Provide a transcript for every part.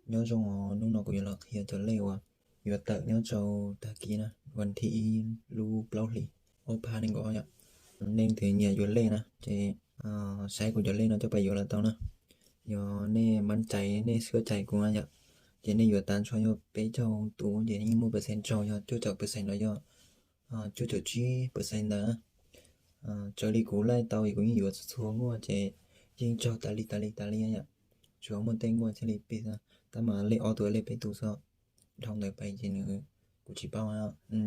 Nyob zoo os, hnub no kuv yuav los qhia cov lej uas yuav tawm nyob rau tag kis na, vas thib ib lub plaub hlis ob phav nees nkaum yom. Nej leej twg nyiam yuav lej na ces saib kuv cov lej no coj pais yuav los tau na. Yog nej mab cais nej xub cais kuv na yom, ces nej yuav tas nrho yog peb caug tus ces yeej muaj percent raug yog cuaj caum percent los yog cuaj caum tsib percent ntawd. Raws li kuv laij tau es kuv yeej yuav txhua txhua muaj ces yeej raug tas li tas li tas li yom. Tsuas muaj tej muaj thiaj li pib, tab mas lej ob tus lej peb tus xwb, dhau ntawd pais ces nws, kuv tsis paub.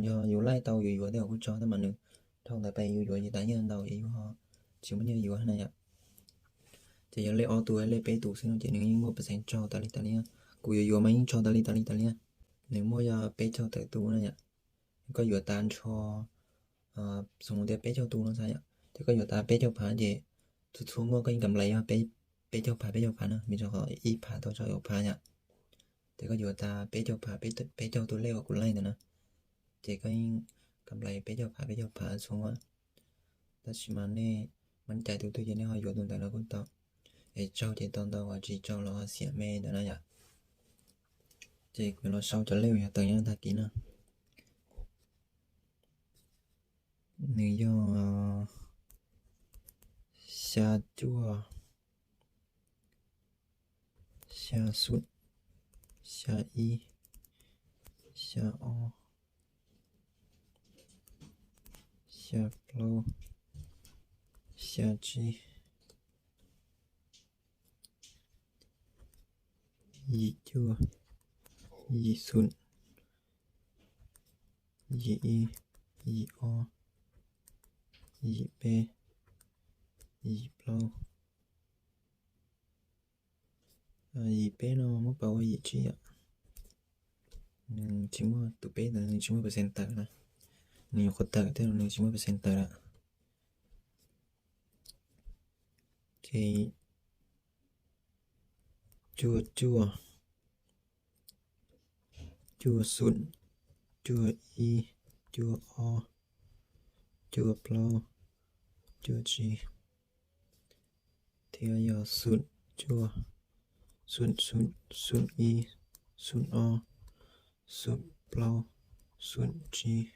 Yog yus laij tau yus yuav tej kuj tso, tab mas nws dhau ntawd pais yus yuav ces tas nyiaj ntau es yus tsis muaj nyiaj yuav na yom. Ces yog lej ob tus lej peb tus xwb no ces nws yeej muaj percent raug tas li tas li. Kuv yuav yuav mas yeej raug tas li tas li tas li. Nws muaj yog peb caug tawm tus na yom. Koj yuav tas nrho, xws tias peb caug tus no xav yom, ces koj yuav tas peb caug phav ces txhua txhua muaj koj yeej kam lais yog peb caug phav peb caug phav na, vim rau qhov ib phav tau rau caum phav yom. Ces koj yuav tas peb caug phav, peb caug tus lej uas kuv laij ntawd na, ces koj yeej kam lais peb caug phav peb caug phav txhua muaj. Tab sis mas nej mab cais tus twg ces nej ho yuav tus ntawd los kuj tau. Es raug ces tau ntau, tsis raug los ho xiam me ntawd na yom. Ces kuv los sau cov lej uas yuav tawm nyob tag kis na. Nws yog xya cuaj, xya xoom, xya ib, xya ob, xya plaub, xya tsib, yim cuaj, yim xoom, yim ib, yim ob, yim peb, yim plaub. Yim peb no muab pauv ua yim tsib yom. Nws tsis muaj, tus peb ntawd nws tsis muaj percent tawm na. Nws nyuam qhuav tawm thiab los nws tsis muaj percent tawm lawm. Ces cuaj cuaj, cuaj xoom, cuaj ib, cuaj ob, cuaj plaub, cuaj tsib, thiab yog xoom cuaj, xoom xoom, xoom ib, xoom ob, xoom plaub, xoom tsib,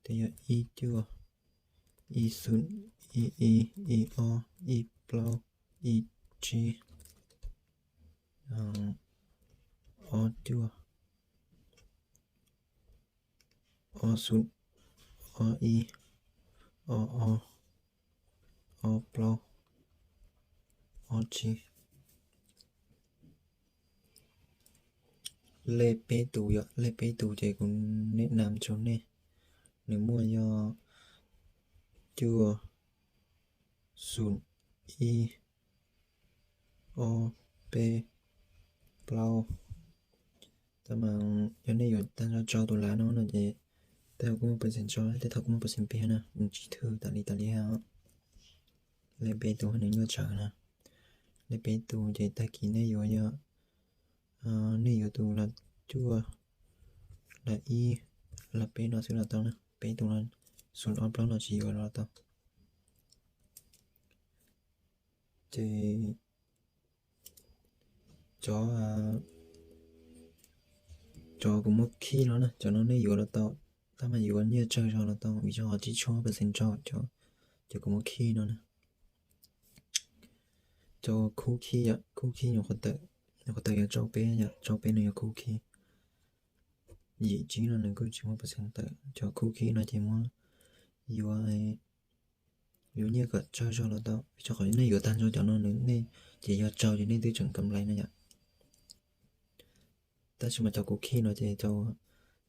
thiab yog ib cuaj, ib xoom, ib ib, ib ob, ib plaub, ib tsib, ob cuaj, ob xoom, ob ib, ob ob, ob plaub, ob tsib. Lej peb tus yom, lej peb tus ces kuv nim no rau nej, nws muaj yog cuaj, xoom ib, ob, peb, plaub. Tab mas yog nej yuav tag nrho rau tus lav no no ces tej thaum kuj muaj percent tso, tej thaum kuj muaj percent pib na, nws tsis thwj tas li tas li os. Lej peb tus nws nyuaj tsawv na. Lej peb tus ces tag kis nej yuav yog, nej yuav tus lav cuaj, lav ib, lav peb no xwb los tau na, peb tus no, xoom ob plaub no tsis yuav los tau. Ces cov, cov kuv muab khij no na, cov no nej yuav los tau, tab mas yuav nyiaj tsawg zog los tau, vim rau qhov tsis tshua percent tso, cov kuv muab khij no na. Cov khub khij, khub khij nyuam qhuav tawm, nyuam qhuav tawm yog rau peb, rau peb nws yog khub khij. Yim tsib no nws kuj tsis muaj percent tawm, cov khub khij no ces muab yuav, yuav nyiaj kom tsawg zog los tau, vim rau qhov nej yuav tag nrho cov no nws, nej ces yog tsawg ces nej twb tseem kam lais na yom. Tab sis mas cov kuv khij no ces cov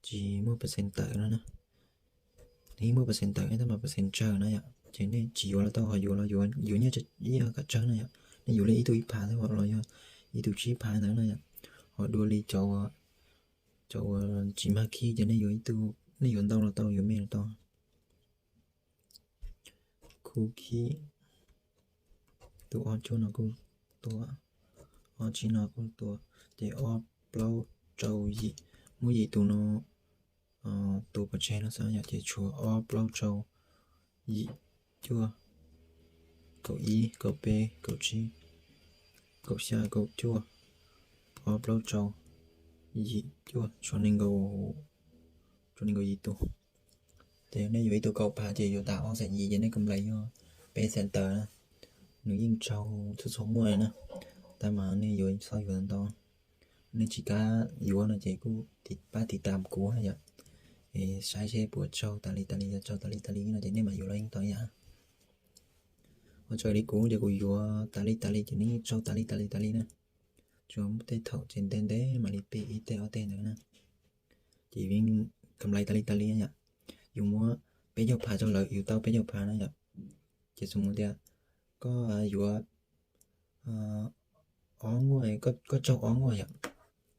tsis muaj percent tawm no na. Nws yeej muaj percent tawm tab mas percent tsawg na yom, ces nej tsis yuav los tau, ho yuav los yuav nyiaj ib yam kom tsawg na yom. Nej yuav li ib tug ib phav xwb los yog ib tug tsib phav ntawd na yom. Ho dua li cov, cov uas tsis mag khij ces nej yuav ib tug, nej yuav ntau los tau, yuav me los tau. Khub khij, tus ob cuaj no kuj tua, ob tsib no kuj tua, ces ob plaub rau yim, muab yim tus no tua pov tseg no xwb yom, ces tshuav ob plaub rau yim cuaj, kaum ib, kaum peb, kaum tsib, kaum xya, kaum cuaj, ob plaub rau yim cuaj, tshuav nees nkaum yim tus. Ces nej yuav ib tug kaum phav ces yuav tas ob xeem yim ces nej kam nplais yog peb xeem tawm na. Nws yeej raug txhua txhua muaj na, tab mas nej yuav txhob yuav ntau. Nej tsis kam yuav no ces kuj pab tiv tam kuv yom, saib seb puas raug tas li tas li, yog raug tas li tas li no ces nej mam yuav los yeej tau yam. Ua tsaug li kuv ces kuv yuav tas li tas li ces nej yeej raug tas li tas li tas li na. Tsuas muaj tej thaum ces ntev ntev mam li pib ib teg ob teg ntawd na. Ces kam nplais tas li tas li yom. Yus muab peb caug phav rau lawv, yus tau peb caug phav na yom. Ces xws mus tias koj yuav ob muaj, koj raug ob muaj yom,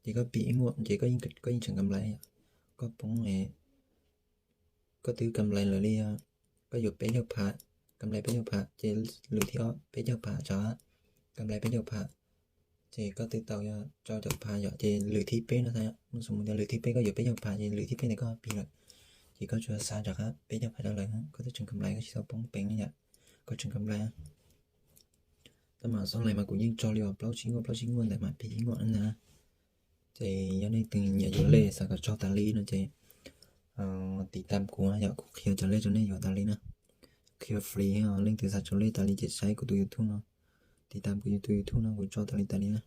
ces koj pib ib muaj ces koj yeej tseem kam nplais yom. Koj poob, koj twb kam nplais lawv li, koj yuav peb caug phav, kam nplais peb caug phav ces lwm thib ob peb caug phav tso, kam nplais peb caug phav ces koj twb tau yog rau caum phav yom. Ces lwm thib peb no, xws mus tias lwm thib peb koj yuav peb caug phav ces lwm thib peb ntawd koj pib lawm, ces koj tsuas xa rov qab peb caug phav rau lawv, koj twb tseem kam nplais, koj tsis tau poob peev na yom. Koj tseem kam nplais. Tab mas xov laim mas kuv yeej raug li uas plaub tsib muaj, plaub tsib muaj ntawd mas pib ib muaj na. Ces yog nej tus nyiam yuav lej xav kom raug tas li no ces tiv tam kuv yom, kuv qhia cov lej rau nej yuav tas li na. Qhia free, leej twg xav raug lej tas li ces saib kuv tus YouTube no, tiv tam kuv tus YouTube no kuv tso tas li tas li na.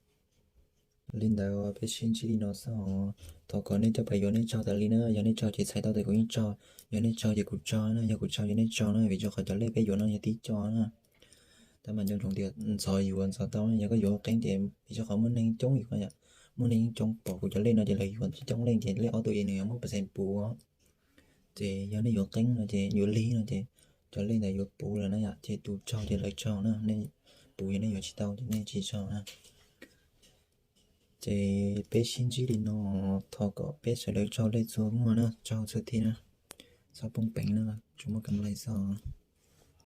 Li ntawd peb sib ntsib li no xwb os. Thov kom nej coj pab yuav nej raug tas li na. Yog nej raug ces txhais tau tias kuv yeej raug, yog nej raug ces kuv tso na, yog kuv raug ces nej tso na, vim rau qhov cov lej peb yuav no yog tib co na. Tab mas nco ntsoov tias ntxov yuav ntxov tau, yog koj yuav qeeb ces vim rau qhov muaj neeg coob yuav yom, muaj neeg coob pom kuv cov lej no ces lawv yuav coob leej ces lej ob tug es nws yuav muaj percent puv. Ces yog nej yuav qeeb no ces yuav lig no ces cov lej ntawd yuav puv lawm na yom, ces tus raug ces lawv raug na, nej puv yog nej yuav tsis tau ces nej tsis raug na. Ces peb sib ntsib li no, thov kom peb sawv daws raug lej txhua muaj na, raug txhua thib na, txhob poob peev na, tsuas muaj kam lais xwb.